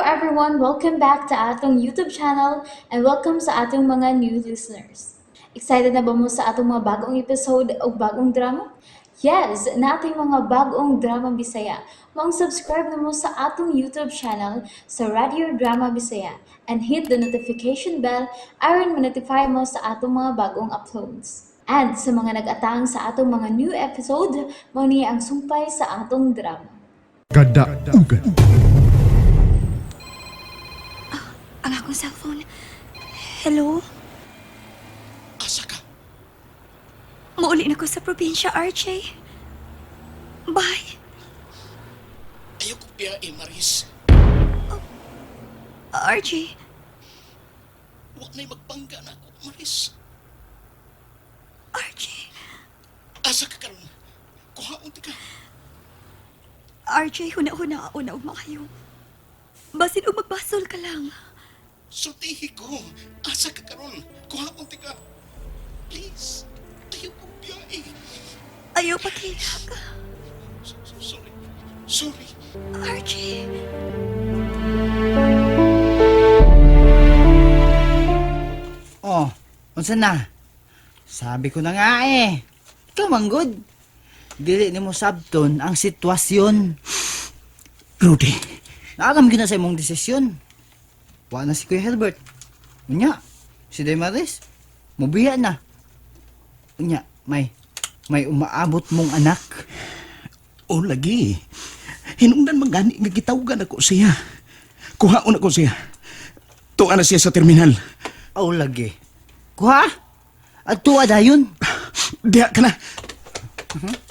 everyone! Welcome back to atong YouTube channel and welcome sa atong mga new listeners. Excited na ba mo sa atong mga bagong episode o bagong drama? Yes, nating mga bagong drama Bisaya. Maong subscribe na mo sa atong YouTube channel sa Radio Drama Bisaya and hit the notification bell aron ma-notify mo sa atong mga bagong uploads. And sa mga nag-atang sa atong mga new episode, mao ni ang sumpay sa atong drama. Kadaugan. Ang akong cellphone. Hello? Asa ka? Muuli na ko sa probinsya, RJ. Bye. Ayaw ko biyahe, Maris. RJ, Huwag na'y magbangga na ako, Maris. RJ. Asa ka karon? Kuhaon ti ka. RJ, huna-huna una ug maayo. Basin og magbasol ka lang. Sultihi ko. Asa ka karon? Kuhaon ti ka. Please. Ayaw ko biyahe. Ayaw pakilak. Sorry. Sorry. RJ. Oh, unsa na? Sabi ko na nga eh. Ikaw manggod. Dili nimo sabton ang sitwasyon. Rudy. Naagam gyud na sa imong desisyon. Wa na si Kuya Herbert. Unya, si Demaris, mubiya na. Unya, may umaabot mong anak. O lagi. Hinungdan man gani nga gitawgan ako siya. Kuhaon ako siya. Tuwa na siya sa terminal. Aw lagi. Kuha? At tuwa dayon. Diha ka na.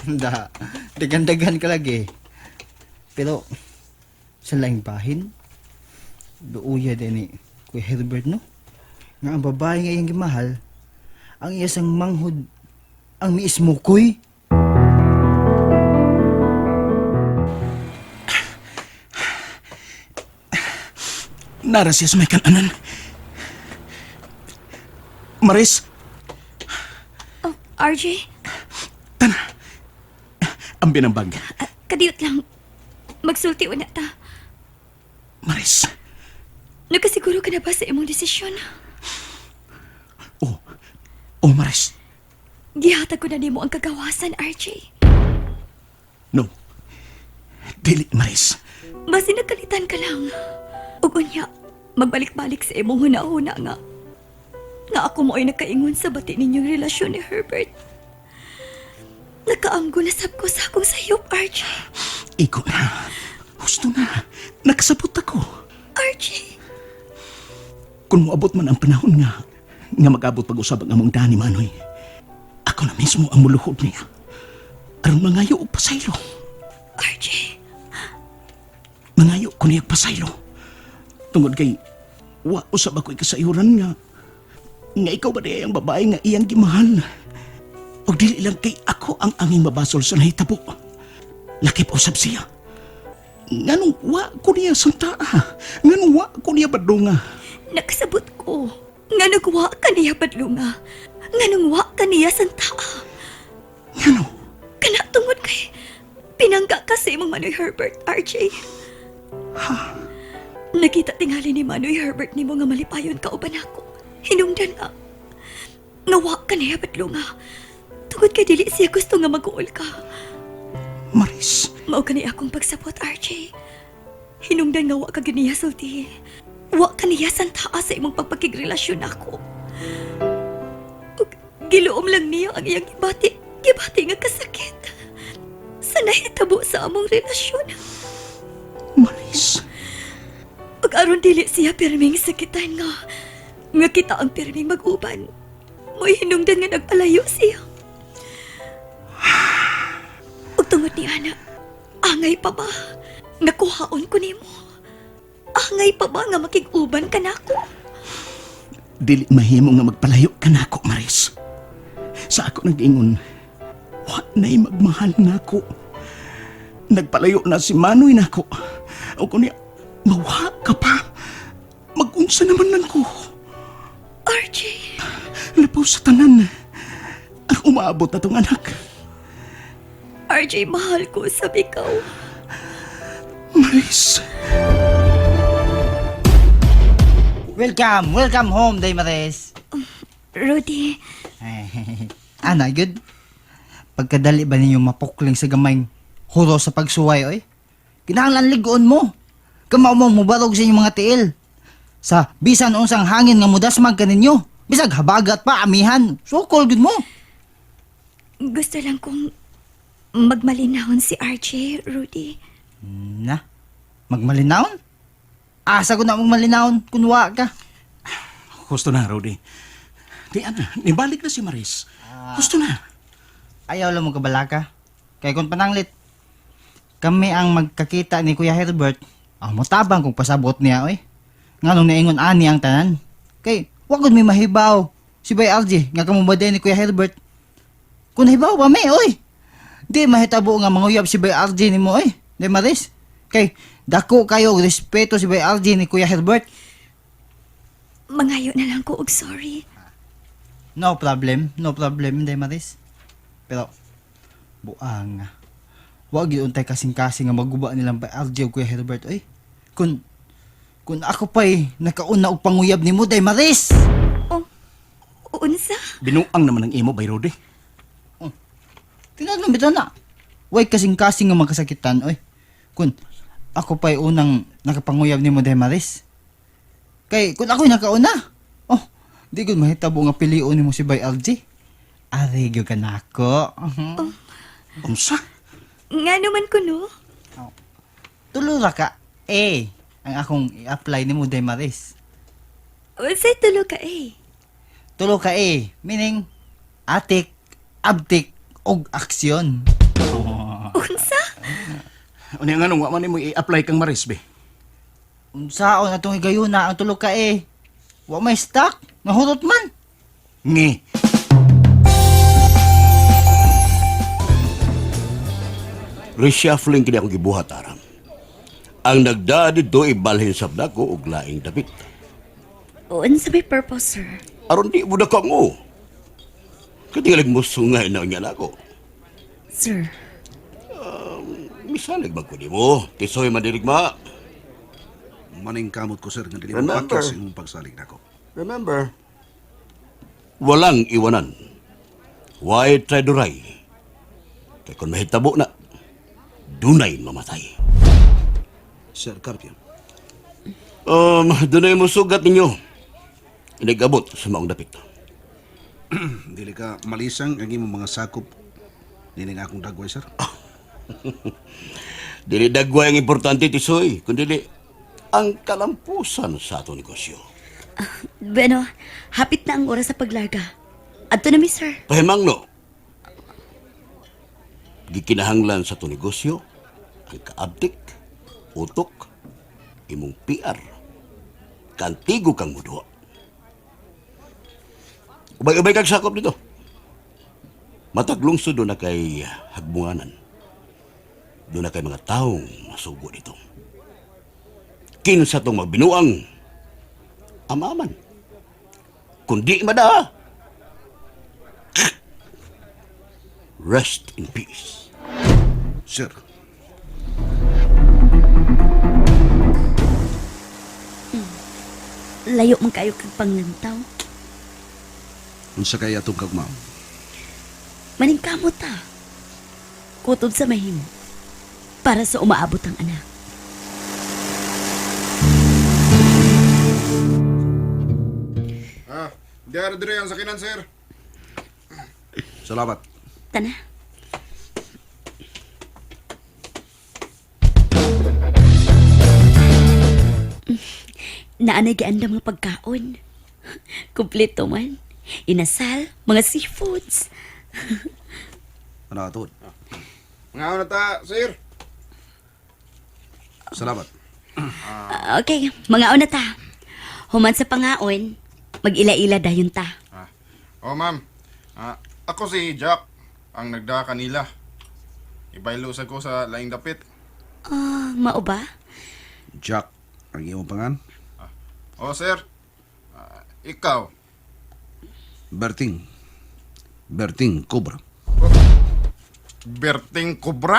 Da, dagan-dagan ka lagi. Pero, sa laing bahin, duuya din ni Kuya Herbert, no? Nga ang babae nga iyang gimahal, ang iya sang manghod, ang miismo ko'y. Nara siya sa may kananan. Maris, Oh, RJ, tana. Ang binambag. Kadiyot lang. Magsulti una ta. Maris. Nagkasiguro ka na ba sa imong desisyon? Oh. Oh, Maris. Gihatag ko na nimo ang kagawasan, RJ. No. Dili, Maris. Basin nagkalitan ka lang. Ug unya, magbalik-balik sa imong huna-huna nga. Nga ako mo ay nakaingon sa bati ninyong relasyon ni Herbert. Nakaanggo na sab ko sa akong sayop, RJ. Iko na. Husto na. Nakasabot ako. RJ! Kung moabot man ang panahon nga, nga mag-abot pag-usab ang among dani, Manoy, ako na mismo ang muluhod niya. Aron mangayo og pasaylo. RJ! Mangayo ko niya pasaylo. Tungod kay, wa usab ako'y kasayuran nga, nga ikaw ba diay ang babae nga iyang gimahal? Og dili lang kay ako ang anging mabasol sa nahitabo. Lakip usab siya. Nganong wa ko niya santaa? Nganong wa ko niya badlunga? Nakasabot ko. Nga nagwa ka niya badlunga. Nga nangwa ka niya santaa. Ngano? Kana tungod kay pinangga ka sa imong Manoy Herbert, RJ. Nakita tingali ni Manoy Herbert nimo nga malipayon ka uban ako. Hinungdan nga. Ngawa ka niya badlunga. Tungod kay dili siya gusto nga mag-uol ka. Maris, Mao kani akong pagsabot, RJ. Hinungdan nga wa ka gyud niya sulti. Wa ka niya santaa sa imong pagpakigrelasyon nako. Ug giluom lang niya ang iyang gibati, gibati nga kasakit. Sa nahitabo sa among relasyon. Maris. Ug aron dili siya pirming sakitan nga nga kita ang pirming mag-uban. Mo'y hinungdan nga nagpalayo siya. Ug tungod ni ana, angay pa ba? Nakuhaon ko nimo. Angay pa ba nga makig-uban ka nako? Dili mahimo nga magpalayo ka nako, Maris. Sa ako nag-ingon, wa na'y magmahal nako. Nagpalayo na si Manoy nako. O kunya, mawa ka pa. Magunsa naman lang ko. RJ, Lapaw sa tanan. Ang umaabot na tong anak. RJ, mahal ko, sabi ikaw. Maris. Welcome, welcome home, Day Maris. Rudy, Ana, good. Pagkadali ba ninyo mapukling sa gamayng huro sa pagsuway, oy? Kinahanglan ligoon mo. Kamao mo mubarog sa inyong mga tiil. Sa bisan unsang hangin nga mudasmag kaninyo. Bisag habagat pa, amihan. Sukol gud mo. gusto lang kong magmalinahon si RJ, Rudy. Na, magmalinawon? Asa ko na magmalinawon kun wa ka. Gusto na, Rudy. Di, ano, nibalik na si Maris. Gusto na. Ayaw lang mo kabalaka. Kay kung pananglit, kami ang magkakita ni Kuya Herbert, ang motabang kung pasabot niya, oy. Nganong naingon ani ang tanan. Kay, wa gud may mahibaw. Si Bay RJ, nga kamo ba ni Kuya Herbert? Kung nahibaw pa may, oy. Di mahitabo nga manguyab si Bay RJ nimo, oy. Di Maris. Kay, dako kayo og respeto si Bay RJ ni Kuya Herbert. Mangayo na lang ko og sorry. No problem, no problem, Day Maris. Pero, buang nga. Wag yun untay kasing-kasing nga maguba nilang ba RJ o Kuya Herbert, oy. Kung ako pa'y nakauna og panguyab ni mo, Day Maris! Oh, unsa? Binuang naman ang imo, bay Rudy. Tingnan lang bitaw na. Way kasing-kasing nga magkasakitan, oy. Kung ako pa'y unang nakapanguyab ni mo, Day Maris. Kay, kung ako'y nakauna, oh, di ko mahitabo nga pilion nimo si Bay RJ. Ari, gyud ka nako. Mhm. Unsa? Nga naman ko, no? Tulo ra ka. Eh, ang akong i-apply nimo Day Maris. Unsay tulo ka eh. Tulo ka eh, meaning atik, abtik, og aksyon. Unsa? Ano nga nung wa man nimo i-apply kang Maris, be? Unsaon atong higayuna ang tulo ka eh. Wa may stock, nahurot man. Nge. Reshuffling kini akong gibuhat aram. Ang nagdaa didto ibalhin sa dako og laing dapit. Unsa may purpose, sir? Aron di mo dako mo. Katingalig mo sungay na niya nako. Sir, Misalig ba ko nimo? Tisoy madirigma. Maning kamot ko sir nga dili Remember. mo sa imong pagsalig nako. Remember, walang iwanan. Why try duray? Kay kung mahitabo na, dunay mamatay. Sir Carpio. Dunay mo sugat ninyo. Inigabot sa maong dapit. Dili ka malisang ang imong mga sakop nining akong dagway sir. Dili dagway ang importante, Tisoy, kundi ang kalampusan sa ato negosyo. bueno, hapit na ang oras sa paglarga. Adto na mi, sir. Pahimangno, gikinahanglan sa ato negosyo ang kaabtik, utok, imong PR, kantigo kang muduha. Ubay-ubay kag sakop dito. Mataglungsod doon na kay hagbunganan. Doon na kay mga taong masugo dito. Kinsa tong magbinuang, amaman. Kundi mada, rest in peace. Sir. Layo man kayo kag panglantaw. Unsa kay atong kagmao? Maningkamot ta. Kutob sa mahimo. Para sa umaabot ang anak. Ah, diara dire ang sakinan, sir. Salamat. Tana. Naanay giandam nga pagkaon. Kompleto man. Inasal, mga seafoods. Ano atod? Mga na ta, sir. Salamat. Ah, okay, mga na ta. Human sa pangaon, mag-ila-ila dayon ta. Ah. Oh, ma'am. Ah, ako si Jack, ang nagda kanila. Ibaylo sa ko sa laing dapit. Ah, mao ba? Jack, ang imong pangan? Oh, sir. Ah, ikaw. Berting. Berting Cobra. Berting Cobra?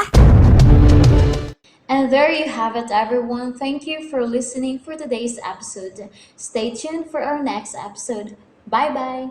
And there you have it, everyone. Thank you for listening for today's episode. Stay tuned for our next episode. Bye bye.